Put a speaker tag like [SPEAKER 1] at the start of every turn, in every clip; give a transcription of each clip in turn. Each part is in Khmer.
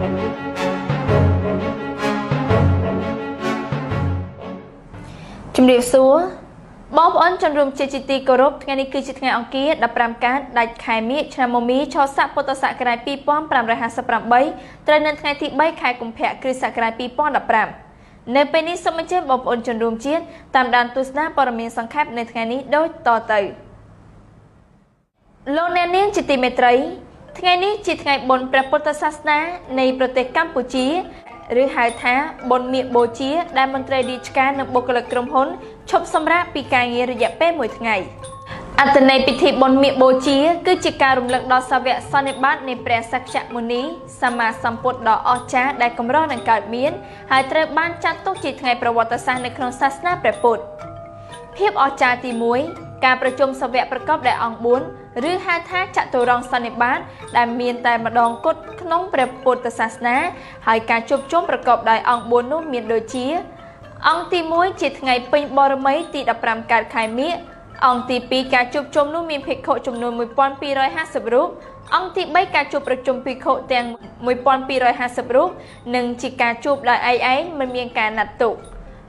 [SPEAKER 1] ជំរាបសួរបងប្អូនជនរួមជាតិជាទីគោរពថ្ងៃនេះគឺជាថ្ងៃអង្គារ15កើតដាច់ខែមិញឆ្នាំមមីឆស័កពុទ្ធសករាជ2558ត្រូវនៅថ្ងៃទី3ខែកុម្ភៈគ្រិស្តសករាជ2015នៅពេលនេះសូមអញ្ជើញបងប្អូនជនរួមជាតិតាមដានទស្សនាព័ត៌មានសង្ខេបនៅថ្ងៃនេះដូចតទៅលោកអ្នកនាងជាទីមេត្រីថ្ងៃនេះជាថ្ងៃបុណ្យព្រះពុទ្ធសាសនានៃប្រទេសកម្ពុជាឬហៅថាបុណ្យមាឃបូជាដែលមន្ត្រីរាជការនិងបុគ្គលិកក្រុមហ៊ុនឈប់សម្រាកពីការងាររយៈពេលមួយថ្ងៃអត្ថន័យពិធីបុណ្យមាឃបូជាគឺជាការរំលឹកដល់សាវកសន្និបាតនៃព្រះសក្យមុនីសម្មាសម្ពុទ្ធដ៏អស្ចារ្យដែលកម្រនឹងកើតមានហើយត្រូវបានចាត់ទុកជាថ្ងៃប្រវត្តិសាស្ត្រនៅក្នុងសាសនាព្រះពុទ្ធភាពអស្ចារ្យទី1ការប្រជុំសាវកប្រកបដោយអង្គ4ឬហៅថាចតុរង្គសន្និបាតដែលមានតែម្ដងគត់ក្នុងព្រះពុទ្ធសាសនាហើយការជួបជុំប្រកបដោយអង្គ4នោះមានដូចជាអង្គទី1ជាថ្ងៃពេញបរមីទី15កើតខែមិញអង្គទី2ការជួបជុំនោះមានភិក្ខុចំនួន1250រូបអង្គទី3ការជួបប្រជុំភិក្ខុទាំង1250រូបនិងជាការជួបដោយឯកឯងមិនមានការណាត់ទុក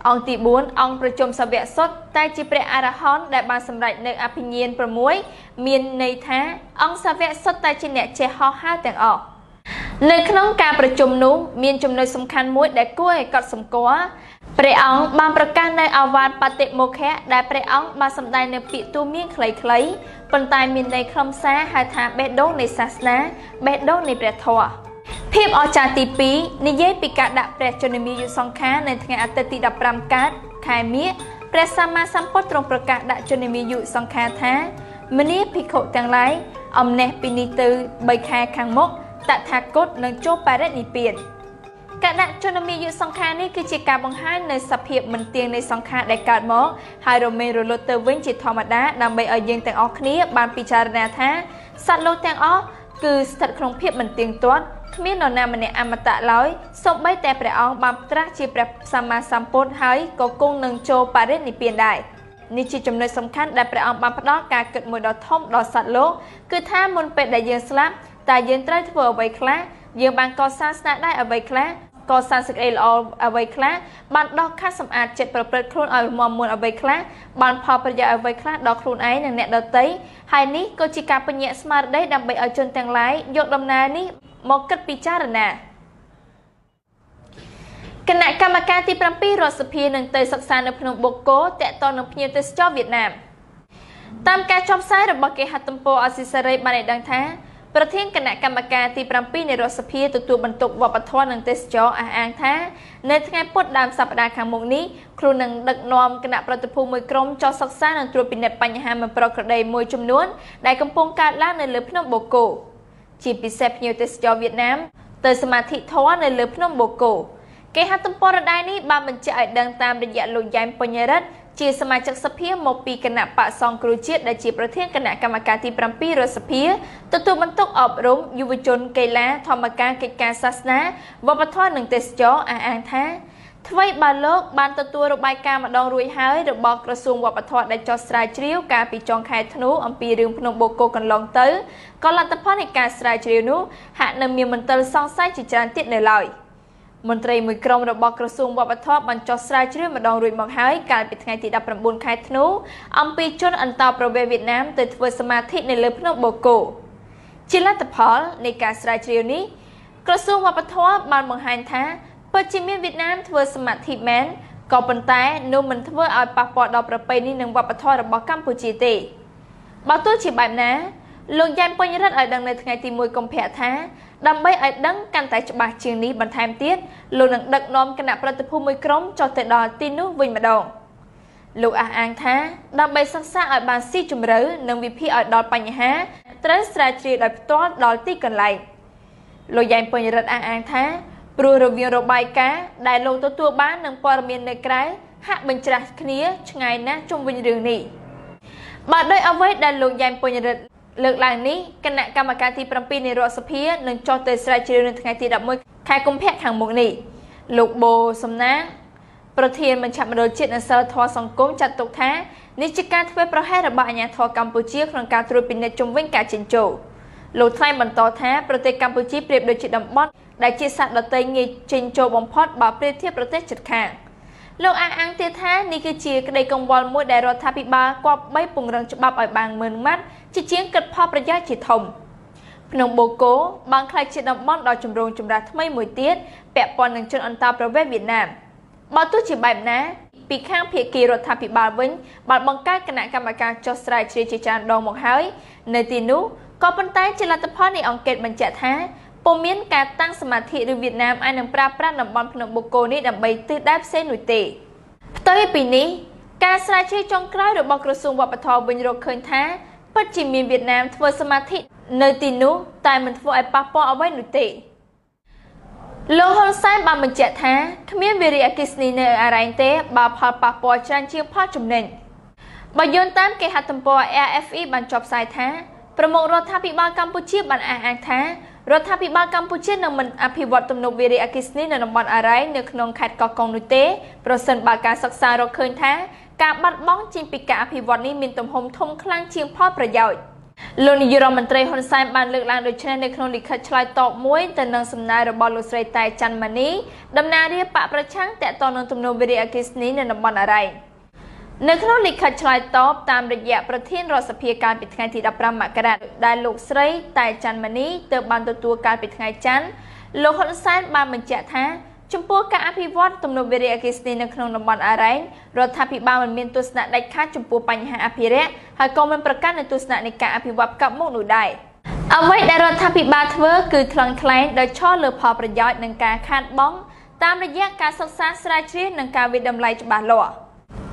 [SPEAKER 1] អង្គទី4អង្គប្រជុំសាវកសុទ្ធតែជាព្រះអរហន្តដែលបានសម្រេចនៅអភិញ្ញាណ6មានន័យថាអង្គសាវកសុទ្ធតែជាអ្នកចេះហោះហើរទាំងអស់នៅក្នុងការប្រជុំនោះមានចំណុចសំខាន់មួយដែលគួរឲ្យកត់សម្គាល់ព្រះអង្គបានប្រកាសនៅអាវាតបតិមោខៈដែលព្រះអង្គបានសម្ដែងនៅពាក្យទូមានខ្លីៗប៉ុន្តែមានន័យខ្លឹមសារហៅថាបេះដូងនៃសាសនាបេះដូងនៃព្រះធម៌ភាពអស្ចារ្យទី2និយាយពីការដាក់ព្រះជន្មាយុសង្ខារនៅថ្ងៃអាទិត្យទី15កើតខែមិញព្រះសម្មាសម្ពុទ្ធទ្រង់ប្រកាសដាក់ជន្មាយុសង្ខារថាមនាភិក្ខុទាំងឡាយអំណេះពីនេះទៅ3ខែខាងមុខតថាគតនឹងចូលបរិនិព្វានការដាក់ជន្មាយុសង្ខារនេះគឺជាការបង្ហាញនៅសភាពមិនទៀងនៃសង្ខារដែលកើតមកហើយរមែងរលត់ទៅវិញជាធម្មតាដើម្បីឲ្យយើងទាំងអស់គ្នាបានពិចារណាថាសត្វលោកទាំងអស់គឺស្ថិតក្នុងភាពមិនទៀងទាត់គ្មាននរណាម្នាក់អមតៈឡើយសូម្បីតែព្រះអង្គបានត្រាស់ជាព្រះសម្មាសម្ពុទ្ធហើយក៏គង់នឹងចូលបរិនិព្វានដែរនេះជាចំណុចសំខាន់ដែលព្រះអង្គបានផ្ដល់ការគិតមួយដ៏ធំដល់សត្វលោកគឺថាមុនពេលដែលយើងស្លាប់តើយើងត្រូវធ្វើអ្វីខ្លះយើងបានកសាងស្នាដៃអ្វីខ្លះកសាងសេចក្តីល្អអ្វីខ្លះបានដោះខាត់សម្អាតចិត្តប្រព្រឹត្តខ្លួនឲ្យមាំមួនអ្វីខ្លះបានផលប្រយោជន៍អ្វីខ្លះដល់ខ្លួនឯងនិងអ្នកដទៃហើយនេះក៏ជាការពញ្ញាស្មារតីដើម្បីឲ្យជនទាំងឡាយយកដំណើរនេះមកគិតពិចារណាគណៈកម្មការទី7រដ្ឋសភានឹងទៅសិក្សានៅភ្នំបូកគោទាក់ទងនឹងភ្ញៀវទេសចរវៀតណាមតាមការចុះផ្សាយរបស់គេហទំព័រអាស៊ីសេរីបានឲ្យដឹងថាប្រធានគណៈកម្មការទី7នៃរដ្ឋសភាទទួលបន្ទុកវប្បធម៌និងទេសចរអះអាងថានៅថ្ងៃពុធដើមសប្តាហ៍ខាងមុខនេះខ្លួននឹងដឹកនាំគណៈប្រតិភូមួយក្រុមចុះសិក្សានិងត្រួតពិនិត្យបញ្ហាមិនប្រក្រតីមួយចំនួនដែលកំពុងកើតឡើងនៅលើភ្នំបូកគោជាពិសេសភ្ញៀវទេសចរវៀតណាមទៅសមាធិធម៌នៅលើភ្នំបូកគោគេហទំព័រដដែលនេះបានបញ្ជាក់ឲ្យដឹងតាមរយៈលោកយ៉ែមពេញរិទ្ធជាសមាជិកសភាមកពីគណៈបក្សសង្គ្រោះជាតិដែលជាប្រធានគណៈកម្មការទី7រដ្ឋសភាទទួលបន្ទុកអប់រំយុវជនកីឡាធម្មការកិច្ចការសាសនាវប្បធម៌និងទេសចរអះអាងថាថ្មីបើលោកបានទទួលរបាយការណ៍ម្ដងរួចហើយរបស់ក្រសួងវប្បធម៌ដែលចុះស្រាវជ្រាវកាលពីចុងខែធ្នូអំពីរឿងភ្នំបូកគោកន្លងទៅក៏លទ្ធផលនៃការស្រាវជ្រាវនោះហាក់នៅមានមន្ទិលសង្ស័យជាច្រើនទៀតនៅឡើយមន្ត្រីមួយក្រុមរបស់ក្រសួងវប្បធម៌បានចុះស្រាវជ្រាវម្ដងរួចមកហើយកាលពីថ្ងៃទី19ខែធ្នូអំពីជនអន្តោប្រវេសន៍វៀតណាមទៅធ្វើសមាធិនៅលើភ្នំបូកគោជាលទ្ធផលនៃការស្រាវជ្រាវនេះក្រសួងវប្បធម៌បានបង្ហាញថាពិតជាមានវៀតណាមធ្វើសមាធិមែនក៏ប៉ុន្តែនោះមិនធ្វើឲ្យប៉ះពាល់ដល់ប្រពៃណីនិងវប្បធម៌របស់កម្ពុជាទេបើទោះជាបែបណាលោកយ៉ែមពេញរិទ្ធឲ្យដឹងនៅថ្ងៃទី1កុម្ភៈថាដើម្បីឲ្យដឹងកាន់តែច្បាស់ជាងនេះបន្ថែមទៀតលោកនឹងដឹកនាំគណៈប្រតិភូមួយក្រុមចុះទៅដល់ទីនោះវិញម្ដងលោកអះអាងថាដើម្បីសិក្សាឲ្យបានស៊ីជម្រៅនិងវិភាគឲ្យដល់បញ្ហាត្រូវស្រាវជ្រាវដោយផ្ទាល់ដល់ទីកន្លែងលោកយ៉ែមពេញរិទ្ធអះអាងថាព្រោះរវាងរបាយការណ៍ដែលលោកទទួលបាននិងព័ត៌មាននៅក្រៅហាក់បញ្ច្រាស់គ្នាឆ្ងាយណាស់ជុំវិញរឿងនេះបើដោយអ្វីដែលលោកយ៉ែមពេញរិទ្ធលើកឡើងនេះគណៈកម្មការទី7នៃរដ្ឋសភានឹងចុះទៅស្រាវជ្រាវនៅថ្ងៃទី11ខែកុម្ភៈខាងមុខនេះលោកបូសំណាងប្រធានមជ្ឈមណ្ឌលជាតិនិងសិលធម៌សង្គមចាត់ទុកថានេះជាការធ្វើប្រហែសរបស់អាជ្ញាធរកម្ពុជាក្នុងការត្រួតពិនិត្យជុំវិញការចិញ្ចោ លោកថ្លែងបន្តថាប្រទេសកម្ពុជាប្រៀបដូចជាតំបន់ដែលជាសត្វដទៃងាយចេញចូលបំផុតបើប្រៀបធៀបប្រទេសជិតខាងលោកអះអាងទៀតថានេះគឺជាក្តីកង្វល់មួយដែលរដ្ឋាភិបាលគប្បីពង្រឹងច្បាប់ឲ្យបានម៉ឺងម៉ាត់ជាជាងគិតផលប្រយោជន៍ជាធំភ្នំបូកូបានក្លាយជាតំបន់ដ៏ចម្រូងចម្រាសថ្មីមួយទៀតពាក់ព័ន្ធនឹងជនអន្តោប្រវេសន៍វៀតណាមបើទោះជាបែបណាពីខាងភាគីរដ្ឋាភិបាលវិញបានបង្កើតគណៈកម្មការចុះស្រាវជ្រាវជាច្រើនដងមកហើយនៅទីនោះក៏ប៉ុន្តែជាលទ្ធផលនៃអង្កេតបញ្ជាក់ថាពុំមានការតាំងសមាធិឬវៀតណាមអាចនឹងប្រើប្រាស់តំបន់ភ្នំបូកូនេះដើម្បីទិសដៅផ្សេងនោះទេផ្ទុយពីនេះការស្រាវជ្រាវចុងក្រោយរបស់ក្រសួងវប្បធម៌វិញរកឃើញថាពិតជាមានវៀតណាមធ្វើសមាធិនៅទីនោះតែមិនធ្វើឲ្យប៉ះពាល់អ្វីនោះទេលោកហ៊ុនសែនបានបញ្ជាក់ថាគ្មានវារីអគ្គិសនីនៅអារ៉ែងទេបើផលប៉ះពាល់ច្រើនជាងផលចំណេញបើយោងតាមគេហទំព័រ RFE បានចុះផ្សាយថាប្រមុខរដ្ឋាភិបាលកម្ពុជាបានអះអាងថារដ្ឋាភិបាលកម្ពុជានឹងមិនអភិវឌ្ឍទំនប់វារីអគ្គិសនីនៅតំបន់អារ៉ែងនៅក្នុងខេត្តកោះកុងនោះទេប្រសិនបើការសិក្សារកឃើញថាការបាត់បង់ចេញពីការអភិវឌ្ឍនេះមានទំហំធំខ្លាំងជាងផលប្រយោជន៍លោកនាយករដ្ឋមន្ត្រីហ៊ុនសែនបានលើកឡើងដូចនេះនៅក្នុងលិខិតឆ្លើយតបមួយទៅនឹងសំណើរបស់លោកស្រីតែច័ន្ទម៉ានីតំណាងរាស្ត្របក្សប្រឆាំងទាក់ទងនឹងទំនប់វារីអគ្គិសនីនៅតំបន់អារ៉ែងនៅក្នុងលិខិតឆ្លើយតបតាមរយៈប្រធានរដ្ឋសភាកាលពីថ្ងៃទី15មករាដែលលោកស្រីតែច័ន្ទម៉ានីទើបបានទទួលកាលពីថ្ងៃច័ន្ទលោកហ៊ុនសែនបានបញ្ជាក់ថាចំពោះការអភិវឌ្ឍទំនប់វារីអគ្គិសនីនៅក្នុងតំបន់អារ៉ែងរដ្ឋាភិបាលមិនមានទស្សនៈដាច់ខាតចំពោះបញ្ហាអភិរក្សហើយក៏មិនប្រកាន់នូវទស្សនៈនៃការអភិវឌ្ឍកប់មុខនោះដែរអ្វីដែលរដ្ឋាភិបាលធ្វើគឺថ្លឹងថ្លែងដោយឈរលើផលប្រយោជន៍និងការខាតបង់តាមរយៈការសិក្សាស្រាវជ្រាវនិងការវាយតម្លៃច្បាស់លាស់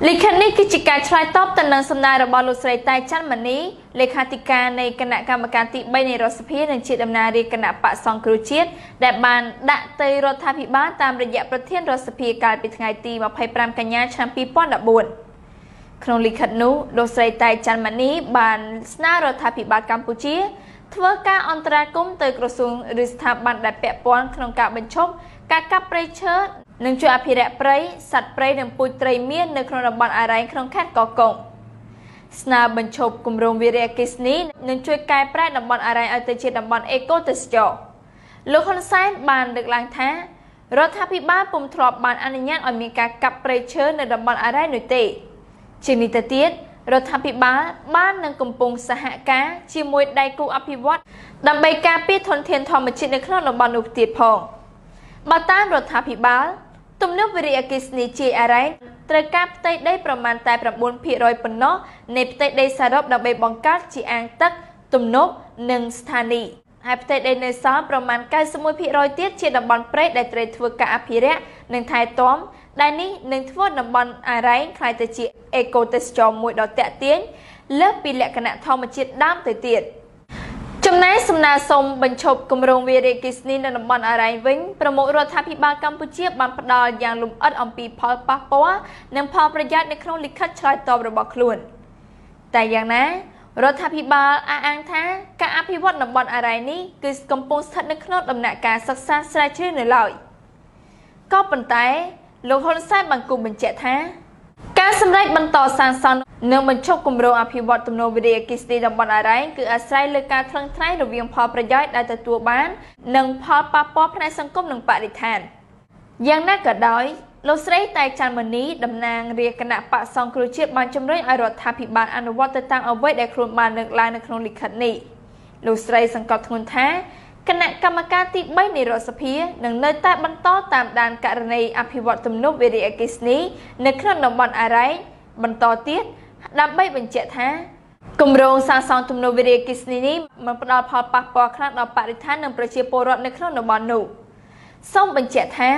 [SPEAKER 1] លិខិតនេះគឺជាការឆ្លើយតបទៅនឹងសំណើរបស់លោកស្រីតែច័ន្ទម៉ានីលេខាធិការនៃគណៈកម្មការទី3នៃរដ្ឋសភានិងជាតំណាងរាស្ត្រគណៈបក្សសង្គ្រោះជាតិដែលបានដាក់ទៅរដ្ឋាភិបាលតាមរយៈប្រធានរដ្ឋសភាកាលពីថ្ងៃទី25កញ្ញាឆ្នាំ2014ក្នុងលិខិតនោះលោកស្រីតែច័ន្ទម៉ានីបានស្នើរដ្ឋាភិបាលកម្ពុជាធ្វើការអន្តរាគមន៍ទៅក្រសួងឬស្ថាប័នដែលពាក់ព័ន្ធក្នុងការបញ្ឈប់ការកាប់ព្រៃឈើនិងជួយអភិរក្សព្រៃសត្វព្រៃនិងពូជត្រីមាននៅក្នុងតំបន់អារ៉ែងក្នុងខេត្តកោះកុងស្នើបញ្ឈប់គម្រោងវារីអគ្គិសនីនិងជួយកែប្រែតំបន់អារ៉ែងឲ្យទៅជាតំបន់អេកូទេសចរលោកហ៊ុនសែនបានលើកឡើងថារដ្ឋាភិបាលពុំធ្លាប់បានអនុញ្ញាតឲ្យមានការកាប់ព្រៃឈើនៅតំបន់អារ៉ែងនោះទេជាងនេះទៅទៀតរដ្ឋាភិបាលបាននឹងកំពុងសហការជាមួយដៃគូអភិវឌ្ឍដើម្បីការពារធនធានធម្មជាតិនៅក្នុងតំបន់នោះទៀតផងបើតាមរដ្ឋាភិបាលទំនប់វារីអគ្គិសនីជាអារ៉ែងត្រូវការផ្ទៃដីប្រមាណតែ9%ប៉ុណ្ណោះនៃផ្ទៃដីសរុបដើម្បីបង្កើតជាអាងទឹកទំនប់និងស្ថានីយ៍ហើយផ្ទៃដីនៅសល់ប្រមាណ91%ទៀតជាតំបន់ព្រៃដែលត្រូវធ្វើការអភិរក្សនិងថែទាំដែលនេះនឹងធ្វើតំបន់អារ៉ែងក្លាយទៅជាអេកូទេសចរមួយដ៏ទាក់ទាញលើសពីលក្ខណៈធម្មជាតិដើមទៅទៀតចំណែកសំណើសុំបញ្ឈប់គម្រោងវារីអគ្គិសនីនៅតំបន់អារ៉ែងវិញប្រមុខរដ្ឋាភិបាលកម្ពុជាបានផ្ដល់យ៉ាងលម្អិតអំពីផលប៉ះពាល់និងផលប្រយោជន៍នៅក្នុងលិខិតឆ្លើយតបរបស់ខ្លួនតែយ៉ាងណារដ្ឋាភិបាលអះអាងថាការអភិវឌ្ឍតំបន់អារ៉ែងនេះគឺកំពុងស្ថិតនៅក្នុងដំណាក់កាលសិក្សាស្រាវជ្រាវនៅឡើយក៏ប៉ុន្តែលោកហ៊ុនសែនបានគូសបញ្ជាក់ថាការសម្រេចបន្តសាងសង់និងបញ្ឈប់គម្រោងអភិវឌ្ឍទំនប់វារីអគ្គិសនីតំបន់អារ៉ែងគឺអាស្រ័យលើការថ្លឹងថ្លែងរវាងផលប្រយោជន៍ដែលទទួលបាននិងផលប៉ះពាល់ផ្នែកសង្គមនិងបរិស្ថានយ៉ាងណាក៏ដោយលោកស្រីតែច័ន្ទម៉ានីតំណាងរាស្ត្រគណៈបក្សសង្គ្រោះជាតិបានជំរុញឲ្យរដ្ឋាភិបាលអនុវត្តទៅតាមអ្វីដែលខ្លួនបានលើកឡើងនៅក្នុងលិខិតនេះលោកស្រីសង្កត់ធ្ងន់ថាគណៈកម្មការទី3នៃរដ្ឋសភានឹងនៅតែបន្តតាមដានករណីអភិវឌ្ឍទំនប់វារីអគ្គិសនីនៅក្នុងតំបន់អារ៉ែងបន្តទៀតដើម្បីបញ្ជាក់ថាគម្រោងសាងសង់ទំនប់វារីអគ្គិសនីនេះមិនផ្ដល់ផលប៉ះពាល់ខ្លាំងដល់បរិស្ថាននិងប្រជាពលរដ្ឋនៅក្នុងតំបន់នោះសូមបញ្ជាក់ថា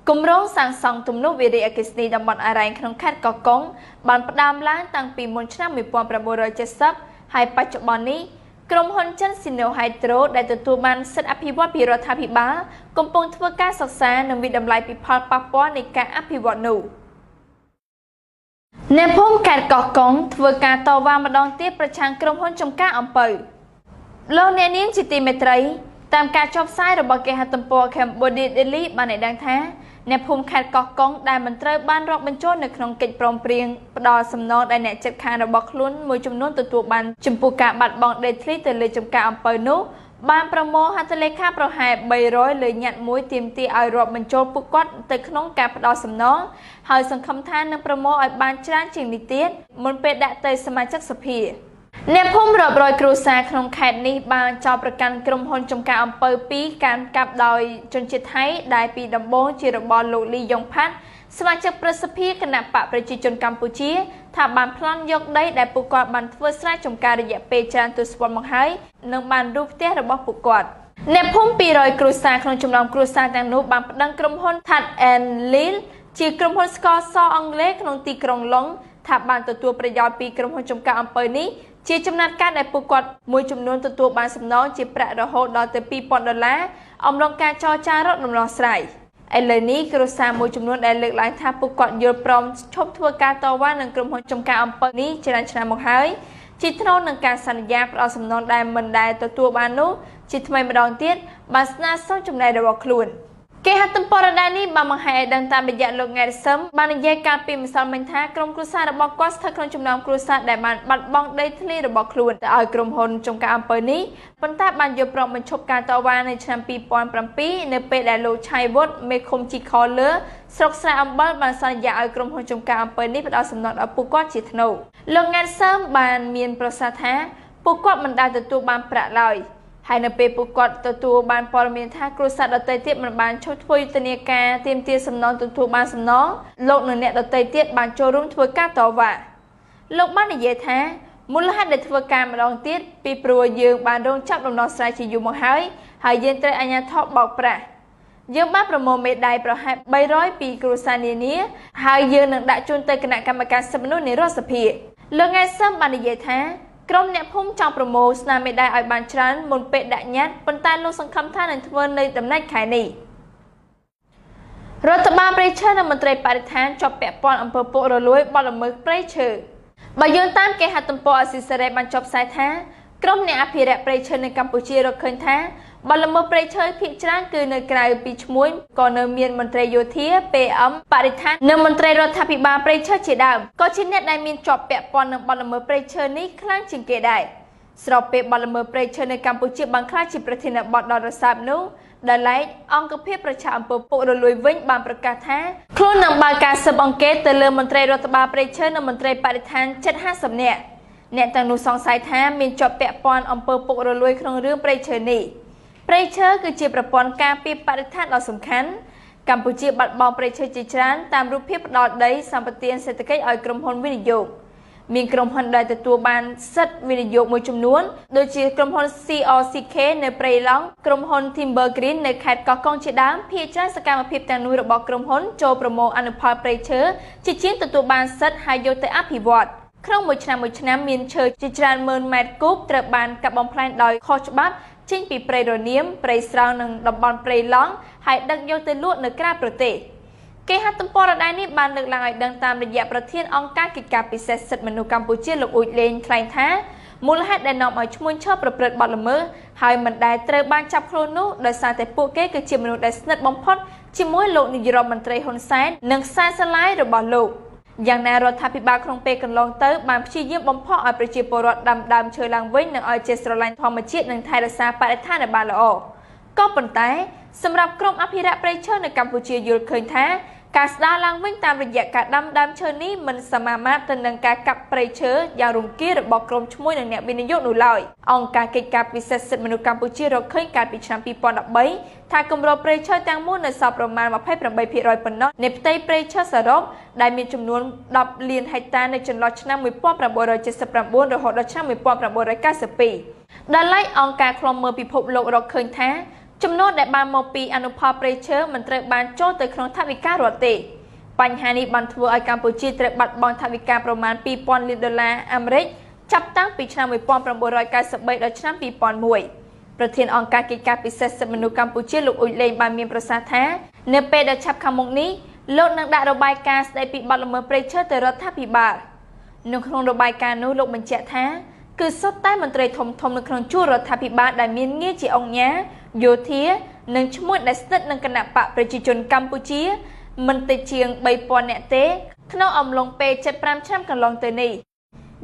[SPEAKER 1] គម្រោងសាងសង់ទំនប់វារីអគ្គិសនីតំបន់អារ៉ែងក្នុងខេត្តកោះកុងបានផ្ដើមឡើងតាំងពីមុនឆ្នាំ1970ហើយបច្ចុប្បន្ននេះក្រុមហ៊ុនចិនស៊ីណូហៃដ្រូដែលទទួលបានសិទ្ធិអភិវឌ្ឍពីរដ្ឋាភិបាលកំពុងធ្វើការសិក្សានិងវាយតម្លៃពីផលប៉ះពាល់នៃការអភិវឌ្ឍនោះអ្នកភូមិខេត្តកោះកុងធ្វើការតវ៉ាម្ដងទៀតប្រឆាំងក្រុមហ៊ុនចំការអំពៅលោកអ្នកនាងជាទីមេត្រីតាមការចុះផ្សាយរបស់គេហទំព័រ Cambodia Daily បានឲ្យដឹងថាអ្នកភូមិខេត្តកោះកុងដែលមិនត្រូវបានរាប់បញ្ចូលនៅក្នុងកិច្ចព្រមព្រៀងផ្ដល់សំណងដែលអ្នកជិតខាងរបស់ខ្លួនមួយចំនួនទទួលបានចំពោះការបាត់បង់ដីធ្លីទៅលើចំការអំពៅនោះ បានប្រមូលហត្ថលេខាប្រហែល300លើញត្តិមួយទាមទារឲ្យរាប់បញ្ចូលពួកគាត់ទៅក្នុងការផ្ដល់សំណងហើយសង្ឃឹមថានឹងប្រមូលឲ្យបានច្រើនជាងនេះទៀតមុនពេលដាក់ទៅសមាជិកសភាអ្នកភូមិរាប់រយគ្រួសារក្នុងខេត្តនេះបានចោទប្រកាន់ក្រុមហ៊ុនចំការអំពៅ2ការកាប់ដោយជនជាតិថៃដែលពីដំបូងជារបស់លោកលីយ៉ុងផាត់សមាជិកប្រសិទ្ធភាពគណៈបកប្រជាជនកម្ពុជាថាបានប្លន់យកដីដែលពួកគាត់បានធ្វើស្រែចម្ការរយៈពេលច្រើនទសវត្សរ៍មកហើយនិងបានរូបផ្ទះរបស់ពួកគាត់អ្នកភូមិ200គ្រួសារក្នុងចំណោមគ្រួសារទាំងនោះបានប្តឹងក្រុមហ៊ុន Tat and Lil ជាក្រុមហ៊ុនស្ករសអង់គ្លេសក្នុងទីក្រុងឡុងថាបានទទួលប្រយោជន៍ពីក្រុមហ៊ុនចំការអំពៅនេះជាចំណាត់ការដែលពួកគាត់មួយចំនួនទទួលបានសំណងជាប្រាក់រហូតដល់ទៅ$2,000អំឡុងការចរចារកដំណោះស្រាយឥឡូវនេះគ្រួសារមួយចំនួនដែលលើកឡើងថាពួកគាត់យល់ព្រមឈប់ធ្វើការតវ៉ានឹងក្រុមហ៊ុនចំការអំពៅនេះច្រើនឆ្នាំមកហើយជាថ្នូរនឹងការសន្យាផ្ដល់សំណងដែលមិនដែលទទួលបាននោះជាថ្មីម្ដងទៀតបានស្នើសុំចំណែករបស់ខ្លួនគេហទំព័រដដែលនេះបានបង្ហាញឲ្យដឹងតាមរយៈលោកង៉ែតសឹមបាននិយាយកាលពីម្សិលមិញថាក្រុមគ្រួសាររបស់គាត់ស្ថិតក្នុងចំណោមគ្រួសារដែលបានបាត់បង់ដីធ្លីរបស់ខ្លួនទៅឲ្យក្រុមហ៊ុនចំការអំពៅនេះប៉ុន្តែបានយល់ព្រមបញ្ឈប់ការតវ៉ានៅឆ្នាំ2007នៅពេលដែលលោកឆៃវុឌ្ឍមេឃុំជីខលើស្រុកស្រែអំបិលបានសន្យាឲ្យក្រុមហ៊ុនចំការអំពៅនេះផ្ដល់សំណងដល់ពួកគាត់ជាថ្នូរលោកង៉ែតសឹមបានមានប្រសាសន៍ថាពួកគាត់មិនដែលទទួលបានប្រាក់ឡើយហើយនៅពេលពួកគាត់ទទួលបានព័ត៌មានថាគ្រួសារដទៃទៀតមិនបានឈប់ធ្វើយុទ្ធនាការទាមទារសំណងទទួលបានសំណងលោកនិងអ្នកដទៃទៀតបានចូលរួមធ្វើការតវ៉ាលោកបាននិយាយថាមូលហេតុដែលធ្វើការម្ដងទៀតពីព្រោះយើងបានរងចាប់ដំណោះស្រាយជាយូរមកហើយហើយយើងត្រូវអាជ្ញាធរបោកប្រាស់យើងបានប្រមូលមេដៃប្រហែល300ពីគ្រួសារនានាហើយយើងនឹងដាក់ជូនទៅគណៈកម្មការសិទ្ធិមនុស្សនៃរដ្ឋសភាលោកង៉ែសឹមបាននិយាយថាក្រុមអ្នកភូមិចង់ប្រមូលស្នាមមេដៃឲ្យបានច្រើនមុនពេលដាក់ញត្តិប៉ុន្តែលោកសង្ឃឹមថានឹងធ្វើនៅដំណាច់ខែនេះរដ្ឋបាលព្រៃឈើនិងមន្ត្រីបរិស្ថានជាប់ពាក់ព័ន្ធអំពើពុករលួយបទល្មើសព្រៃឈើបើយោងតាមគេហទំព័រអាស៊ីសេរីបានចុះផ្សាយថាក្រុមអ្នកអភិរក្សព្រៃឈើនៅកម្ពុជារកឃើញថាបទល្មើសព្រៃឈើភាគច្រើនគឺនៅក្រៅពីឈ្មួញក៏នៅមានមន្ត្រីយោធា PM បរិស្ថាននិងមន្ត្រីរដ្ឋាភិបាលព្រៃឈើជាដើមក៏ជាអ្នកដែលមានជាប់ពាក់ព័ន្ធនឹងបទល្មើសព្រៃឈើនេះខ្លាំងជាងគេដែរស្របពេលបទល្មើសព្រៃឈើនៅកម្ពុជាបានក្លាយជាប្រធានបទដ៏រសើបនោះដោយឡែកអង្គភាពប្រឆាំងអំពើពុករលួយវិញបានប្រកាសថាខ្លួននឹងបើកការស៊ើបអង្កេតទៅលើមន្ត្រីរដ្ឋបាលព្រៃឈើនិងមន្ត្រីបរិស្ថានជិត50នាក់អ្នកទាំងនោះសង្ស័យថាមានជាប់ពាក់ព័ន្ធអំពើពុករលួយក្នុងរឿងព្រៃឈើនេះព្រៃឈើគឺជាប្រព័ន្ធការពារបរិស្ថានដ៏សំខាន់កម្ពុជាបាត់បង់ព្រៃឈើជាច្រើនតាមរូបភាពផ្ដល់ដីសម្បទានសេដ្ឋកិច្ចឲ្យក្រុមហ៊ុនវិនិយោគមានក្រុមហ៊ុនដែលទទួលបានសិទ្ធិវិនិយោគមួយចំនួនដូចជាក្រុមហ៊ុន CRCK នៅព្រៃឡង់ក្រុមហ៊ុន Timber Green នៅខេត្តកោះកុងជាដើមភាគច្រើនសកម្មភាពទាំងនោះរបស់ក្រុមហ៊ុនចូលប្រមូលអនុផលព្រៃឈើជាជាងទទួលបានសិទ្ធិហើយយកទៅអភិវឌ្ឍក្នុងមួយឆ្នាំមួយឆ្នាំមានឈើជាច្រើនម៉ឺនម៉ែត្រគូបត្រូវបានកាប់បំផ្លាញដោយខុសច្បាប់ចេញពីព្រៃរនាមព្រៃស្រោងនិងតំបន់ព្រៃឡង់ហើយដឹកយកទៅលក់នៅក្រៅប្រទេសគេហទំព័រដដែលនេះបានលើកឡើងឲ្យដឹងតាមរយៈប្រធានអង្គការកិច្ចការពិសេសសិទ្ធិមនុស្សកម្ពុជាលោកអ៊ូចលេងថ្លែងថាមូលហេតុដែលនាំឲ្យឈ្មួញឈើប្រព្រឹត្តបទល្មើសហើយមិនដែលត្រូវបានចាប់ខ្លួននោះដោយសារតែពួកគេគឺជាមនុស្សដែលស្និទ្ធបំផុតជាមួយលោកនាយរដ្ឋមន្ត្រីហ៊ុនសែននិងខ្សែស្រឡាយរបស់លោកយ៉ាងណារដ្ឋាភិបាលក្នុងពេលកន្លងទៅបានព្យាយាមបំផុសឲ្យប្រជាពលរដ្ឋដាំដើមឈើឡើងវិញនិងឲ្យចេះស្រឡាញ់ធម្មជាតិនិងថែរក្សាបរិស្ថានឲ្យបានល្អក៏ប៉ុន្តែសម្រាប់ក្រុមអភិរក្សព្រៃឈើនៅកម្ពុជាយល់ឃើញថាការស្ដារឡើងវិញតាមរយៈការដាំដើមឈើនេះមិនសមាមាត្រទៅនឹងការកាប់ព្រៃឈើយ៉ាងរង្គាលរបស់ក្រុមឈ្មួញនិងអ្នកវិនិយោគនោះឡើយអង្គការកិច្ចការពិសេសសិទ្ធិមនុស្សកម្ពុជារកឃើញកាលពីឆ្នាំ2013ថាគម្របព្រៃឈើទាំងមូលនៅសល់ប្រមាណ 28% ប៉ុណ្ណោះនៃផ្ទៃព្រៃឈើសរុបដែលមានចំនួន10លានហិកតានៅចន្លោះឆ្នាំ1979រហូតដល់ឆ្នាំ1992ដោយឡែកអង្គការឃ្លាំមើលពិភពលោករកឃើញថាចំនួនដែលបានមកពីអនុផលព្រៃឈើមិនត្រូវបានចូលទៅក្នុងថវិការដ្ឋទេបញ្ហានេះបានធ្វើឲ្យកម្ពុជាត្រូវបាត់បង់ថវិកាប្រមាណ 2,000 លានដុល្លារអាមេរិកចាប់តាំងពីឆ្នាំ1993ដល់ឆ្នាំ2001ប្រធានអង្គការកិច្ចការពិសេសសិទ្ធិមនុស្សកម្ពុជាលោកអ៊ុចលេងបានមានប្រសាសន៍ថានៅពេលដែលឆាប់ខាងមុខនេះលោកនឹងដាក់របាយការណ៍ស្ដីពីបទល្មើសព្រៃឈើទៅរដ្ឋាភិបាលនៅក្នុងរបាយការណ៍នោះលោកបញ្ជាក់ថាគឺសុទ្ធតែមន្ត្រីធំៗនៅក្នុងជួររដ្ឋាភិបាលដែលមានងារជាអង្គញាយោធានិងឈ្មួញដែលស្និទ្ធនឹងគណបក្សប្រជាជនកម្ពុជាមិនតិចជាង 3,000 នាក់ទេក្នុងអំឡុងពេល75ឆ្នាំកន្លងទៅនេះ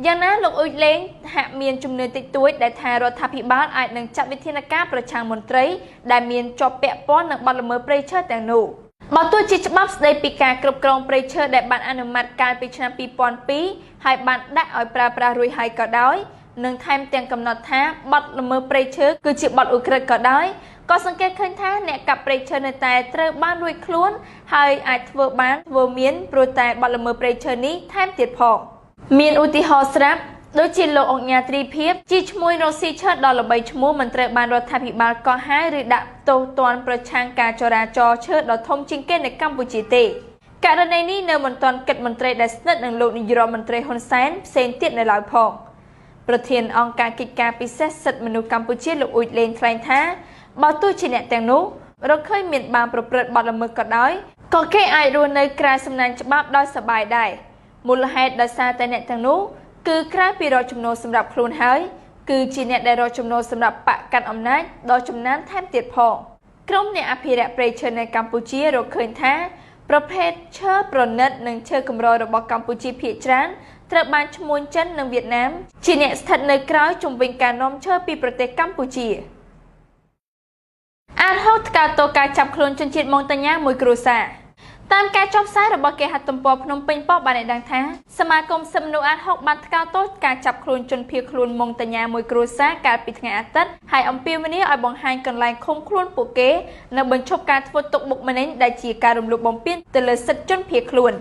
[SPEAKER 1] យ៉ាងណាលោកអ៊ុចលេងហាក់មានជំនឿតិចតួចដែលថារដ្ឋាភិបាលអាចនឹងចាត់វិធានការប្រឆាំងមន្ត្រីដែលមានជាប់ពាក់ព័ន្ធនឹងបទល្មើសព្រៃឈើទាំងនោះបើទោះជាច្បាប់ស្តីពីការគ្រប់គ្រងព្រៃឈើដែលបានអនុម័តកាលពីឆ្នាំ2002ហើយបានដាក់ឲ្យប្រើប្រាស់រួចហើយក៏ដោយនិងថែមទាំងកំណត់ថាបទល្មើសព្រៃឈើគឺជាបទឧក្រិដ្ឋក៏ដោយក៏សង្កេតឃើញថាអ្នកកាប់ព្រៃឈើនៅតែត្រូវបានរួចខ្លួនហើយអាចធ្វើបានធ្វើមានព្រោះតែបទល្មើសព្រៃឈើនេះថែមទៀតផងមានឧទាហរណ៍ស្រាប់ដូចជាលោកអង្គញាទ្រីភាពជាឈ្មោះរកស៊ីឈើដ៏ល្បីឈ្មោះមិនត្រូវបានរដ្ឋាភិបាលកោះហៅឬដាក់ទោសទណ្ឌប្រឆាំងការចរាចរណ៍ឈើដ៏ធំជាងគេនៅកម្ពុជាទេករណីនេះនៅមិនទាន់គិតមន្ត្រីដែលស្និទ្ធនឹងលោកនាយរដ្ឋមន្ត្រីហ៊ុនសែនផ្សេងទៀតនៅឡើយផងប្រធានអង្គការកិច្ចការពិសេសសិទ្ធិមនុស្សកម្ពុជាលោកអ៊ុចលេងថ្លែងថាបើទោះជាអ្នកទាំងនោះរកឃើញមានបានប្រព្រឹត្តបទល្មើសក៏ដោយក៏គេអាចរស់នៅក្រៅសំណាញ់ច្បាប់ដោយសប្បាយដែរមូលហេតុដោយសារតែអ្នកទាំងនោះគឺក្រៅពីរកចំណូលសម្រាប់ខ្លួនហើយគឺជាអ្នកដែលរកចំណូលសម្រាប់បកកាន់អំណាចដ៏ចំណានថែមទៀតផងក្រុមអ្នកអភិរក្សព្រៃឈើនៅកម្ពុជារកឃើញថាប្រភេទឈើប្រណិតនិងឈើកម្ររបស់កម្ពុជាភាគច្រើនត្រូវបានឈ្មួញចិននិងវៀតណាមជាអ្នកស្ថិតនៅក្រោយជំវិញការនាំឈើពីប្រទេសកម្ពុជាអាតហុកថ្កោលទោសការចាប់ខ្លួនជនជាតិម៉ុងតាញ៉ាមួយគ្រួសារតាមការចុះផ្សាយរបស់គេហទំព័រភ្នំពេញប៉ុស្តិ៍បានឲ្យដឹងថាសមាគមសិទ្ធិមនុស្សអាតហុកបានថ្កោលទោសការចាប់ខ្លួនជនភៀសខ្លួនម៉ុងតាញ៉ាមួយគ្រួសារកាលពីថ្ងៃអាទិត្យហើយអំពាវនាវឲ្យបង្ហាញកន្លែងឃុំខ្លួនពួកគេនិងបញ្ឈប់ការធ្វើទុក្ខបុកម្នេញដែលជាការរំលោភបំពានទៅលើសិទ្ធិជនភៀសខ្លួន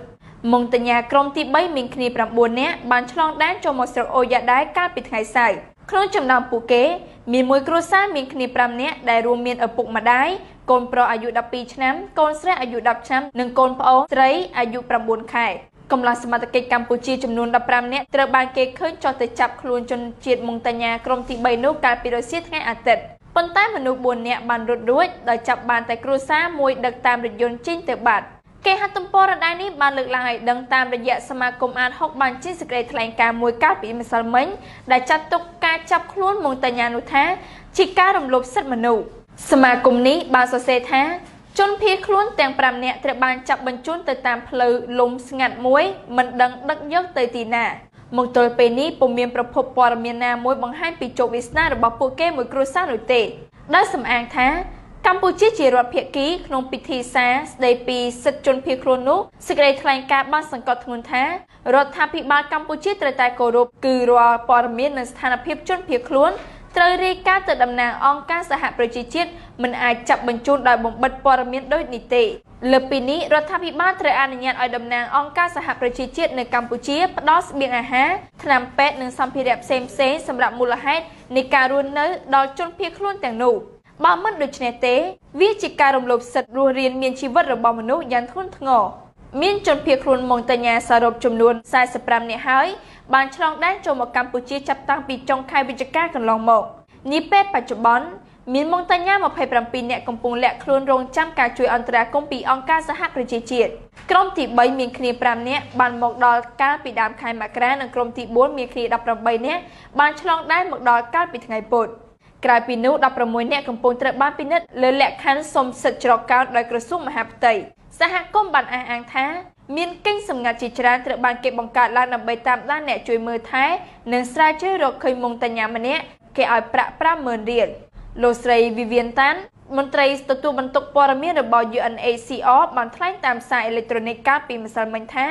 [SPEAKER 1] ម៉ុងតាញ៉ាក្រុមទី3មានគ្នា9នាក់បានឆ្លងដែនចូលមកស្រុកអូយ៉ាដែរកាលពីថ្ងៃសៅរ៍ក្នុងចំណោមពួកគេមានមួយគ្រួសារមានគ្នា5នាក់ដែលរួមមានឪពុកម្ដាយកូនប្រុសអាយុ12ឆ្នាំកូនស្រីអាយុ10ឆ្នាំនិងកូនប្អូនស្រីអាយុ9ខែកម្លាំងសមត្ថកិច្ចកម្ពុជាចំនួន15នាក់ត្រូវបានគេឃើញចុះទៅចាប់ខ្លួនជនជាតិម៉ុងតាញ៉ាក្រុមទី3នោះកាលពីរសៀលថ្ងៃអាទិត្យប៉ុន្តែមនុស្ស4នាក់បានរត់រួចដោយចាប់បានតែគ្រួសារមួយដឹកតាមរថយន្តចេញទៅបាត់គេហទំព័រដដែលនេះបានលើកឡើងឲ្យដឹងតាមរយៈសមាគមអាតហុកបានចេញសេចក្តីថ្លែងការណ៍មួយកាលពីម្សិលមិញដែលចាត់ទុកការចាប់ខ្លួនម៉ុងតាញ៉ានោះថាជាការរំលោភសិទ្ធិមនុស្សសមាគមនេះបានសរសេរថាជនភៀសខ្លួនទាំង5នាក់ត្រូវបានចាប់បញ្ជូនទៅតាមផ្លូវលំស្ងាត់មួយមិនដឹងដឹកយកទៅទីណាមកទល់ពេលនេះពុំមានប្រភពព័ត៌មានណាមួយបង្ហាញពីជោគវាសនារបស់ពួកគេមួយគ្រួសារនោះទេដោយសំអាងថាកម្ពុជាជារដ្ឋភាគីក្នុងពិធីសារស្ដីពីសិទ្ធិជនភៀសខ្លួននោះសេចក្តីថ្លែងការណ៍បានសង្កត់ធ្ងន់ថារដ្ឋាភិបាលកម្ពុជាត្រូវតែគោរពគឺរាល់ព័ត៌មាននិងស្ថានភាពជនភៀសខ្លួនត្រូវរាយការណ៍ទៅតំណាងអង្គការសហប្រជាជាតិមិនអាចចាប់បញ្ជូនដោយបំបិទព័ត៌មានដូចនេះទេលើពីនេះរដ្ឋាភិបាលត្រូវអនុញ្ញាតឲ្យតំណាងអង្គការសហប្រជាជាតិនៅកម្ពុជាផ្ដល់ស្បៀងអាហារថ្នាំពេទ្យនិងសម្ភារៈផ្សេងៗសម្រាប់មូលហេតុនៃការរស់នៅដល់ជនភៀសខ្លួនទាំងនោះបើមិនដូច្នេះទេវាជាការរំលោភសិទ្ធិរស់រានមានជីវិតរបស់មនុស្សយ៉ាងធ្ងន់ធ្ងរមានជនភៀសខ្លួនម៉ុងតាញ៉ាសរុបចំនួន45នាក់ហើយបានឆ្លងដែនចូលមកកម្ពុជាចាប់តាំងពីចុងខែវិច្ឆិកាកន្លងមកនាពេលបច្ចុប្បន្នមានម៉ុងតាញ៉ា27នាក់កំពុងលាក់ខ្លួនរងចាំការជួយអន្តរាគមន៍ពីអង្គការសហប្រជាជាតិក្រុមទី3មានគ្នា5នាក់បានមកដល់កាលពីដើមខែមករានិងក្រុមទី4មានគ្នា18នាក់បានឆ្លងដែនមកដល់កាលពីថ្ងៃពុធក្រៅពីនោះ16នាក់កំពុងត្រូវបានពិនិត្យលើលក្ខខណ្ឌសុំសិទ្ធិជ្រកកោនដោយក្រសួងមហាផ្ទៃសហគមន៍បានអះអាងថាមានកេងសម្ងាត់ជាច្រើនត្រូវបានគេបង្កើតឡើងដើម្បីតាមដានអ្នកជួយមើលថែនិងស្រាវជ្រាវរកឃើញម៉ុងតាញ៉ាម្នាក់គេឲ្យប្រាក់50000រៀលលោកស្រីវីវៀនតាន់មន្ត្រីទទួលបន្ទុកព័ត៌មានរបស់ UNHCR បានថ្លែងតាមសារអេឡិចត្រូនិកកាលពីម្សិលមិញថា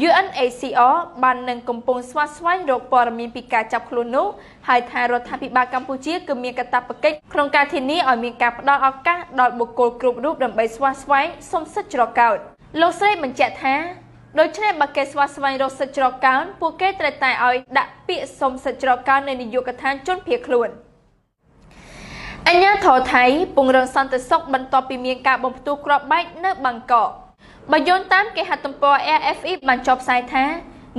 [SPEAKER 1] UNHCR បាននឹងកំពុងស្វះស្វែងរកព័ត៌មានពីការចាប់ខ្លួននោះហើយថារដ្ឋាភិបាលកម្ពុជាគឺមានកាតព្វកិច្ចក្នុងការធានាឲ្យមានការផ្ដល់ឱកាសដល់បុគ្គលគ្រប់រូបដើម្បីស្វះស្វែងសុំសិទ្ធិជ្រកកោនលោកស្រីបញ្ជាក់ថាដូច្នេះបើគេស្វះស្វែងរកសិទ្ធិជ្រកកោនពួកគេត្រូវតែឲ្យដាក់ពាក្យសុំសិទ្ធិជ្រកកោននៅនាយកដ្ឋានជនភៀសខ្លួនអាជ្ញាធរថៃពង្រឹងសន្តិសុខបន្ទាប់ពីមានការបំផ្ទុះគ្រាប់បែកនៅបាងកកបើយោងតាមគេហទំព័រ AFP បានចុះផ្សាយថា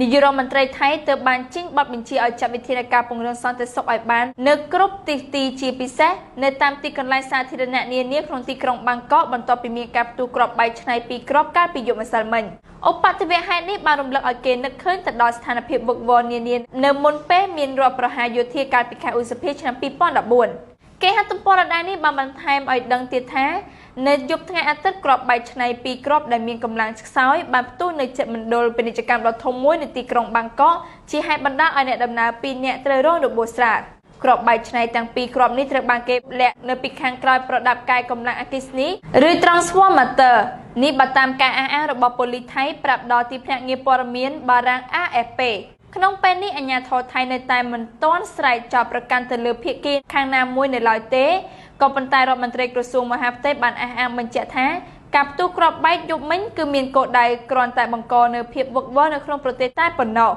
[SPEAKER 1] នាយករដ្ឋមន្ត្រីថៃទើបបានចេញបទបញ្ជាឲ្យចាត់វិធានការពង្រឹងសន្តិសុខឲ្យបាននៅគ្រប់ទិសទីជាពិសេសនៅតាមទីកន្លែងសាធារណៈនានាក្នុងទីក្រុងបាងកកបន្ទាប់ពីមានការផ្ទុះគ្រាប់បែកច្នៃ2គ្រាប់កាលពីយប់ម្សិលមិញឧបទ្ទវហេតុនេះបានរំលឹកឲ្យគេនឹកឃើញទៅដល់ស្ថានភាពវឹកវរនានានៅមុនពេលមានរដ្ឋប្រហារយោធាកាលពីខែឧសភាឆ្នាំ2014គេហទំព័រដដែលនេះបានបន្ថែមឲ្យដឹងទៀតថា នៅយប់ថ្ងៃអាទិត្យគ្រាប់បែកឆ្នៃពីរគ្រាប់ដែលមានកម្លាំងខ្សោយបានផ្ទុះនៅជិតមណ្ឌលពាណិជ្ជកម្មដ៏ធំមួយនៅទីក្រុងបាងកកជាហេតុបណ្ដាលឲ្យអ្នកដំណើរ2នាក់ត្រូវរងរបួសស្រាលគ្រាប់បែកឆ្នៃទាំងពីរគ្រាប់នេះត្រូវបានគេលាក់នៅពីខាងក្រោយប្រដាប់កាយកម្លាំងអគ្គិសនីឬ transformator នេះបើតាមការអះអាងរបស់ប៉ូលីសថៃប្រាប់ដល់ទីភ្នាក់ងារព័ត៌មានបារាំង AFP ក្នុងពេលនេះអាជ្ញាធរថៃនៅតែមិនទាន់ស្រែកចោទប្រកាន់ទៅលើភាគីខាងណាមួយនៅឡើយទេក៏ប៉ុន្តែរដ្ឋមន្ត្រីក្រសួងមហាផ្ទៃបានអះអាងបញ្ជាក់ថាការផ្ទុះគ្រាប់បែកយប់មិញគឺមានគោលដៅគ្រាន់តែបង្កនូវភាពវឹកវរនៅក្នុងប្រទេសតែប៉ុណ្ណោះ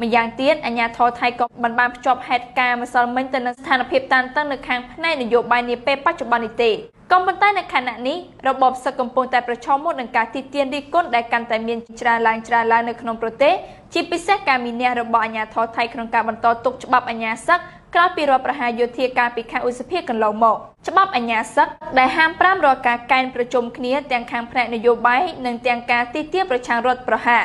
[SPEAKER 1] ម្យ៉ាងទៀតអាជ្ញាធរថៃក៏មិនបានភ្ជាប់ហេតុការណ៍ម្សិលមិញទៅនឹងស្ថានភាពតានតឹងនៅខាងផ្នែកនយោបាយនាពេលបច្ចុប្បន្ននេះទេក៏ប៉ុន្តែនៅខណៈនេះរបបសឹកកំពុងតែប្រឈមមុខនឹងការទីទានរិះគន់ដែលកាន់តែមានច្រើនឡើងនៅក្នុងប្រទេសជាពិសេសការមានះរបស់អាជ្ញាធរថៃក្នុងការបន្តទុកច្បាប់អាជ្ញាសឹកក្រោយពីរដ្ឋប្រហារយោធាកាលពីខែឧសភាកន្លងមកច្បាប់អាជ្ញាសឹកដែលហាមប្រាមរាល់ការកេណ្ឌប្រជុំគ្នាទាំងខាងផ្នែកនយោបាយនិងទាំងការទីទានប្រឆាំងរដ្ឋប្រហារ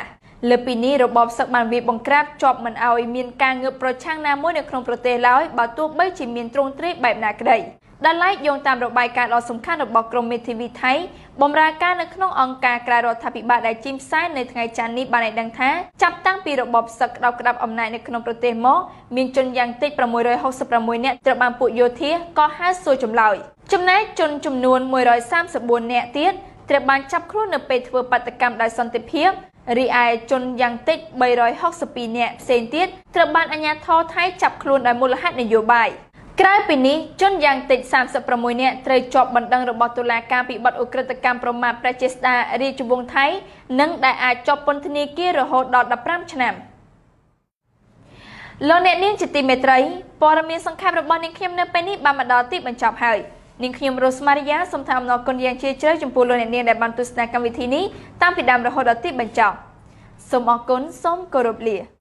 [SPEAKER 1] លើពីនេះរបបសឹកបានវាយបង្ក្រាបជាប់មិនឲ្យមានការងើបប្រឆាំងណាមួយនៅក្នុងប្រទេសឡើយបើទោះបីជាមានទ្រង់ទ្រាយបែបណាក្តីដែលឡែកយោងតាមរបាយការណ៍ដ៏សំខាន់របស់ក្រមមេធាវីថៃបម្រើការនៅក្នុងអង្គការក្រៅរដ្ឋាភិបាលដែលចេញផ្សាយនៅថ្ងៃច័ន្ទនេះបានឲ្យដឹងថាចាប់តាំងពីរបបសឹកក្តោបក្តាប់អំណាចនៅក្នុងប្រទេសមកមានជនយ៉ាងតិច666នាក់ត្រូវបានពួកយោធាក៏ហៅសួរចម្លើយចំណែកជនចំនួន134នាក់ទៀតត្រូវបានចាប់ខ្លួននៅពេលធ្វើបាតុកម្មដោយសន្តិភាពរីឯជនយ៉ាងតិច362នាក់ផ្សេងទៀតត្រូវបានអាជ្ញាធរថៃចាប់ខ្លួនដោយមូលហេតុនយោបាយក្រៅពីនេះជនយ៉ាងតិច36នាក់ត្រូវជាប់បណ្ដឹងរបស់តុលាការពីបទឧក្រិដ្ឋកម្មប្រមាថព្រះចេស្តារាជវង្សថៃនិងដែលអាចជាប់ពន្ធនាគាររហូតដល់15ឆ្នាំលោកអ្នកនាងជាទីមេត្រីព័ត៌មានសង្ខេបរបស់នាងខ្ញុំនៅពេលនេះបានមកដល់ទីបញ្ចប់ហើយនាងខ្ញុំរ៉ូស្មារីយ៉ាសូមថ្លែងអំណរគុណយ៉ាងជ្រាលជ្រៅចំពោះលោកអ្នកនាងដែលបានទស្សនាកម្មវិធីនេះតាំងពីដើមរហូតដល់ទីបញ្ចប់សូមអរគុណសូមគោរពលា